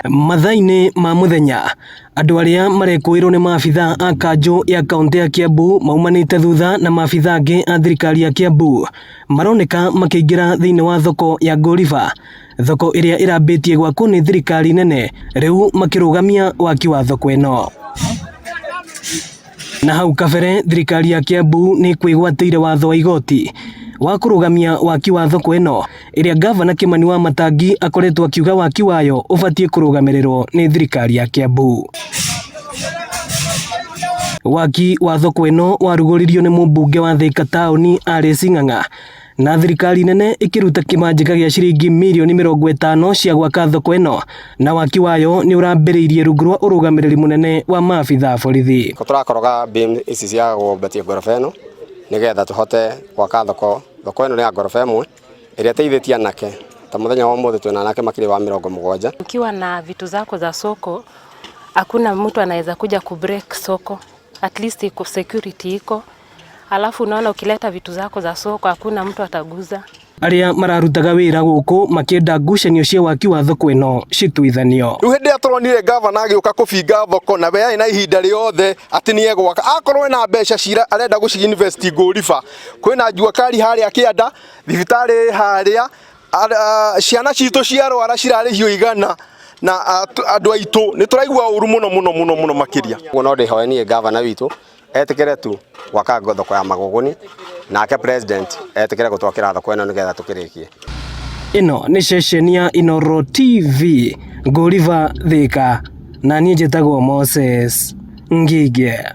Mathaa-inĩ ma mũthenya, andũ arĩa marekũĩrwo nĩ maabithaa a kanjũ ya kaũntĩ ya Kiambu maumanĩte thutha na maabithaa angĩ a thirikari ya Kiambu maroneka makĩingĩra thĩinĩ wa thoko ya Ngoliba, thoko ĩrĩa ĩrambĩtie gwakwo nĩ thirikari nene rĩu makĩrũgamia waki wa thoko ĩno. Na hau kabere thirikari ya Kiambu nĩ kwĩgwatĩire watho wa igoti wa kũrũgamia waki wa thoko ĩno ĩrĩa ngavana Kimani wa Matangi akoretwo akiuga waki wayo ũbatiĩ kũrũgamĩrĩrwo nĩ thirikari ya Kiambu. Waki wa thoko ĩno warugũririo nĩ mũmbunge wa Thika taũni Alice Ng'ang'a na thirikari nene ĩkĩruta kĩmanjĩka gĩa ciringi mirioni 50 cia gwaka thoko ĩno na waki wayo nĩ ũrambĩrĩirie rungu rwa ũrũgamĩrĩri mũnene wa maabithaa a borithi. Tũrakoroga beam ici cia gũmbatia ngoroba ĩno nĩgetha tũhote gwaka thoko. Thoko ĩno nĩ ya ngoroba ĩmwe ĩrĩa ĩteithĩtie anake ta mũthenya wa ũmũthĩ twĩna anake makĩria wa 70. Ukiwa na vitu zako za soko, hakuna mtu anaweza kuja kubreak soko, at least iko security iko. Alafu unaona ukileta vitu zako za soko hakuna mtu ataguza. Arĩa mararutaga wĩra gũkũ makĩenda ngucanio cia waki wa thoko ĩno cituithanio. Rĩu hĩndĩ ĩrĩa tũronire gavana agĩũka kũbinga thoko na we arĩ na ihinda rĩothe atĩ nĩ egwaka, akorwo ena mbeca cira arenda gũci invest Ngũriba, kwĩna jua kali harĩa kĩanda, thibitarĩ harĩa, ciana citũ ciarwara cirarĩhio 100 na andũ aitũ nĩ tũraigua ũru mũno mũno mũno mũno makĩria. Ũguo no ndĩhoe niĩ gavana witũ etĩkĩre tu gwaka thoko ya Magũgũni, nake president etĩkĩre gũtwakĩra thoko ĩno nĩgetha tũkĩrĩkie. Ĩno nĩ ceceni ya Inooro TV, Ngũriba Thika, na niĩ njĩtagwo Moses Ngige.